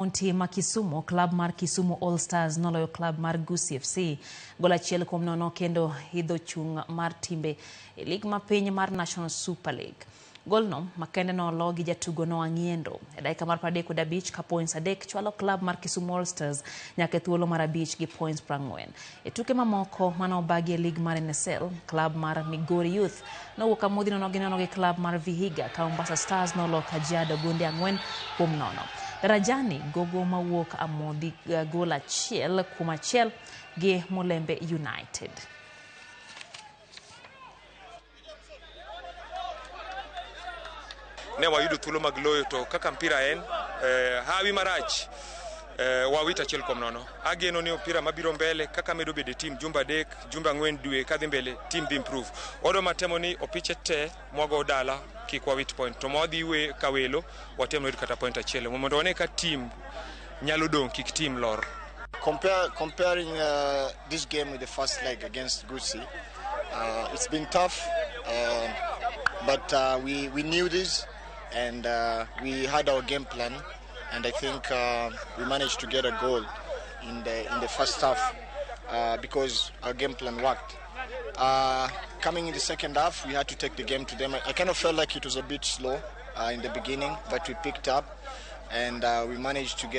Kaunti ma Kisumu, klab mar Kisumu All Stars noloyo klab mar Gusii FC gol 1-0 kendo idho chung' mar timbe e lig ma piny mar National Super League. Golno makende nolo gi jatugo Noah Ng'iendo e dakika mar 35 ka points 3 chwalo klab mar Kisumu All Stars nyaka e thuolo mar 5 gi points 40. E tuke mamoko mane obagi e lig mar NSL, klab mar Migori Youth nowuok amodhi 0-0 gi klab mar Vihiga ka Mombasa Stars nolo Kajiado gonde 4-0. Darajani gogo mawuok amodhi gol 1-1 gi Mulembe United. Ne wayudo thuolo mag loyo to kaka mpira en hawi marach wawito 1-0. Ageno ni opira mabiro mbele kaka medo bedo e team jumbe 3 jumbe 4 dwe kadhi mbele team dhi improve. Wadwa matemo ni opiche te mwago dala kik wawit point to mwadhi we kawelo watem noyud kata point 1 mondo wane ka team nyalo dong' kik team lor. Comparing this game with the first leg against Gusii, it's been tough, but we knew this and we had our game plan, and I think we managed to get a goal in the first half because our game plan worked. Coming in the second half, we had to take the game to them. I kind of felt like it was a bit slow in the beginning, but we picked up and we managed to get